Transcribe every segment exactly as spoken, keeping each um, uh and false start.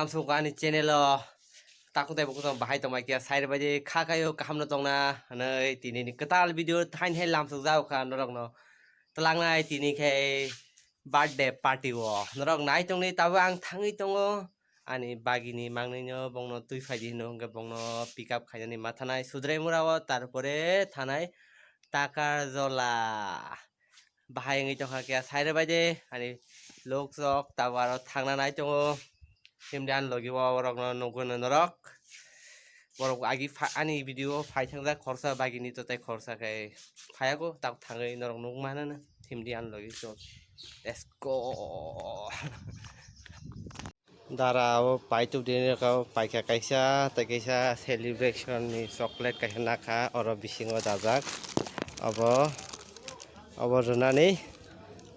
Suk ani channel o takung tei bukung tong bahai tongmai khe sair bai de kha kaio kaham no tongna hwnwi tini ni kwtal video thain hai lamsuk jao kha norok no twlangnai tini khe birthday party o norok nai tongni tabuk ang thangwi tongo ani bagini mangni no bongno twi phai di hino hwnkhe bongno pick up khainani mathanai Sudrai mura o tarpore thanai Takarjola. Bahai wngwi tongkha khe sairo bai de ani lok sok tabuk aro thangna nai tongo. Himdi ani logi o borok no nugwi no norok. Borok agi pha-, ani video o phai thangjak khorsa bagini to tei khorsa khe phaiyago tak thangwi norok nukmano no. Himdi ani logi so. Let's go. Dara o paituk dini rok paikha kaisa tei kaisa celebration ni chocolate kaisa nakha oro bisingo dajak obo obo rwnani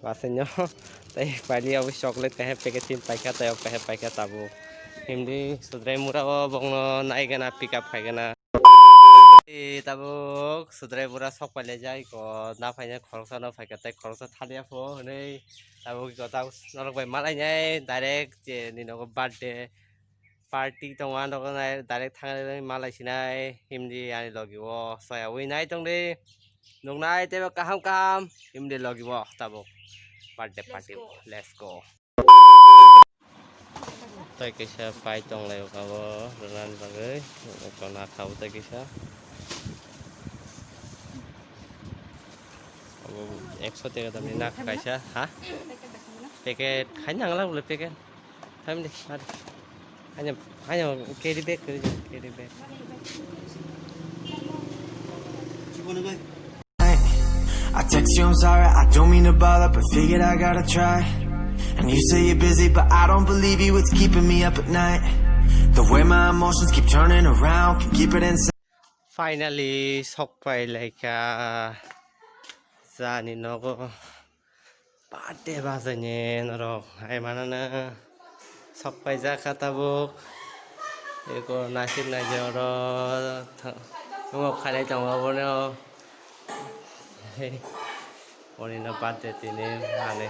basino tei paili obo chocolate kaisa packet tin paikha tei obo kaisa paikha tabuk himdi Sudrai mura o bongno naigana pick up khaigana. E, tabuk Sudrai bura sok pailai jai ko, na phaina khoroksa no phaikha tei khoroksa thaliya pho hwnwi tabuk ko tabuk norok bai malainai direct je ni nogo birthday party tongo, ah nogo nai direct thangwi malai sinai himdi ani logi o soya wi nai tongdi nuknai teibo kaham kaham himdi logi o tabuk birthday party o. Let's go. Tei kaisa pai tong lai o abo rwna ni bagwi. Eko nakha bo tei kaisa. Abo ekso teka tamni nakha kaisa, ha? Packet khai nang la bole packet. Thamdi, mari. Hanya, hanya carry bag, carry bag, carry bag. I text you, I'm sorry, I don't mean to bother, but figured I gotta try. And you say you're busy, but I don't believe you, it's keeping me up at night. The way my emotions keep turning around, can keep it inside. Finally, sok pai laikha. Jani nogo. Birthday bajaini norok hai manana sok paijak kha tabuk. Eko naisik naisik oro tongo khalai tongo obono. Oni no birthday tini manwi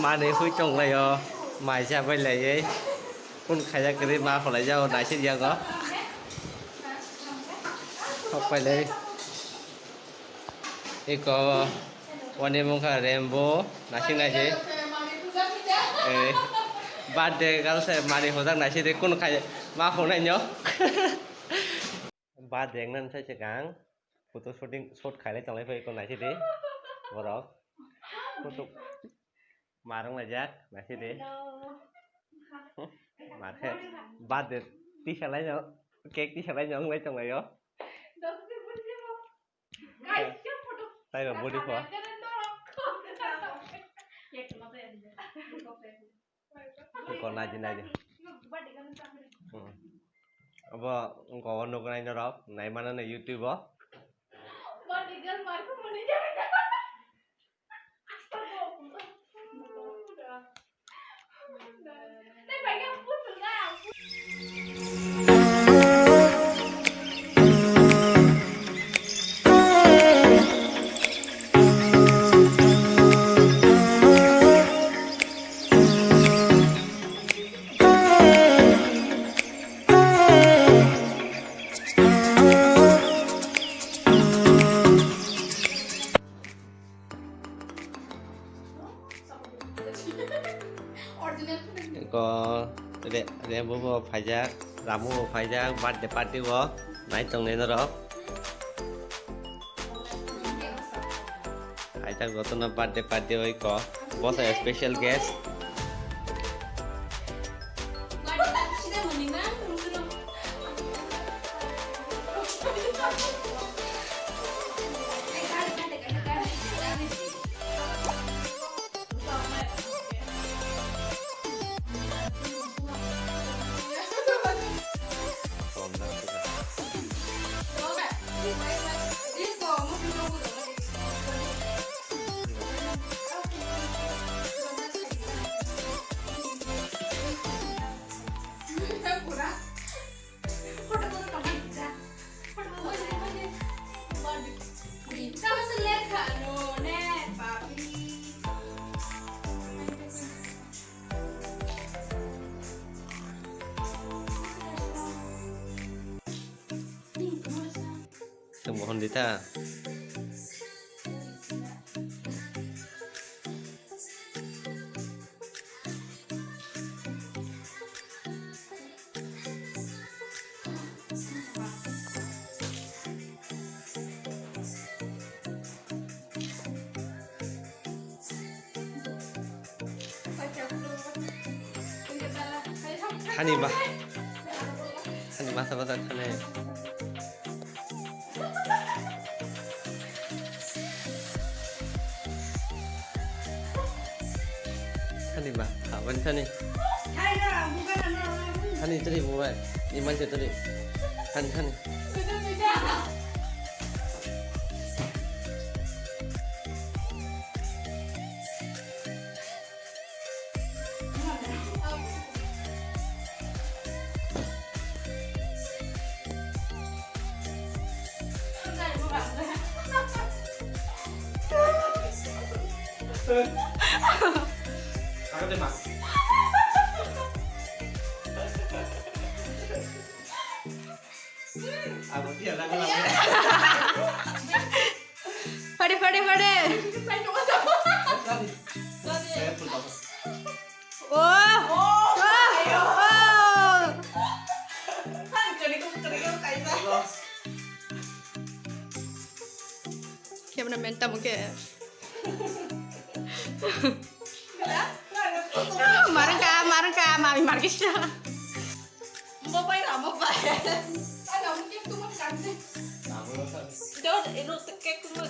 manwi hui tonglaio mai chabai laiwi kun khaijak kwrwi ma khwlaijak naisik yago sok pailai. Eko, oni mungkha Rembo, naisik naisik. Eh, birthday girl se mani hojak naisik de, kun khai ma hwnai nyo. Birthday nang sai se kang, photo shooting, shoot khailai tonglai phai eko naisik de, borok. Photo. Marung laijak, naisidi. Hello. Marhe, birthday tisa laino, cake tisa laino, wng lai tonglaio. Guys, photo. Taibo body pho. Ko naidi, naidi. Hmm. Abo wngkha o nuknai norok, naimano no YouTube o. Ko re, Rembo bo phaijak, Ramu bo phaijak, birthday party bo nai tongnai norok. Aita gotono birthday party oi ko. Bosa special guest. Mohon dita. Thani ba. Thani masa masa thani. Thani ba, abani thani. Thani tadi bukan. Ini mancha tadi. Thani, thani. Abo dia lagu lagu. Pade, pade, pade. Saya pun tahu. Oh. Oh. Oh. Cameraman tamu ke. Marang ka, marang ka, mami markis. Mobile ah, mobile. Ada mungkin tuh kan. Jauh, ino tekek tuh.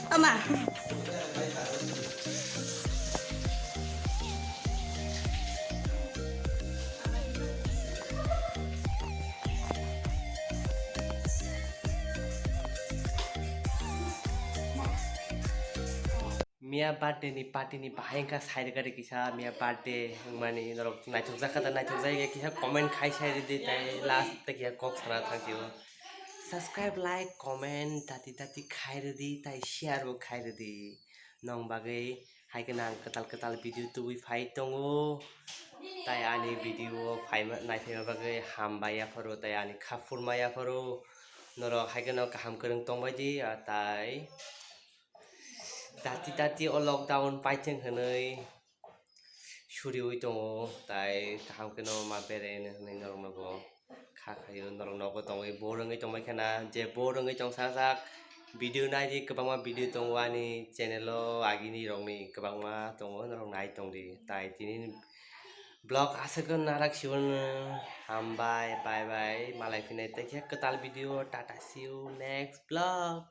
Ama. Miya birthday ni party ni bahai wngkha, sai rwkha de kisa miya birthday wngmani norok naithok jakha da, naithok jagwi kisa comment khai sai rwdi, tai last tei kisa kok sana thang sio. Subscribe, like, comment dati dati khai rwdi, tai share bo khai rwdi. Nong bagwi hai kheno ang kwtal kwtal video tubui phai tongo. Tai ani video phaima, naiphima bagwi hambai yapharo, tai ani kha phurma yapharo. Norok hai kheno kaham kwrwng tongbai di, ah, tai dati dati o lockdown paitheng hwnwi suriui tongo, tai kaham kheno ma berai hwnwi norokno bo kha khaio, norok nogo tongwi bore wngwi tongbai khana, je bore wngwi tong sak sak video naidi, kwbangma video tongo ani channel o, agini rokni kwbangma tongo, norok nai tongdi, tai tini vlog aswk narak siwano, hambai, bye bye, malai phinai tei khe kwtal video, tata, see you next vlog.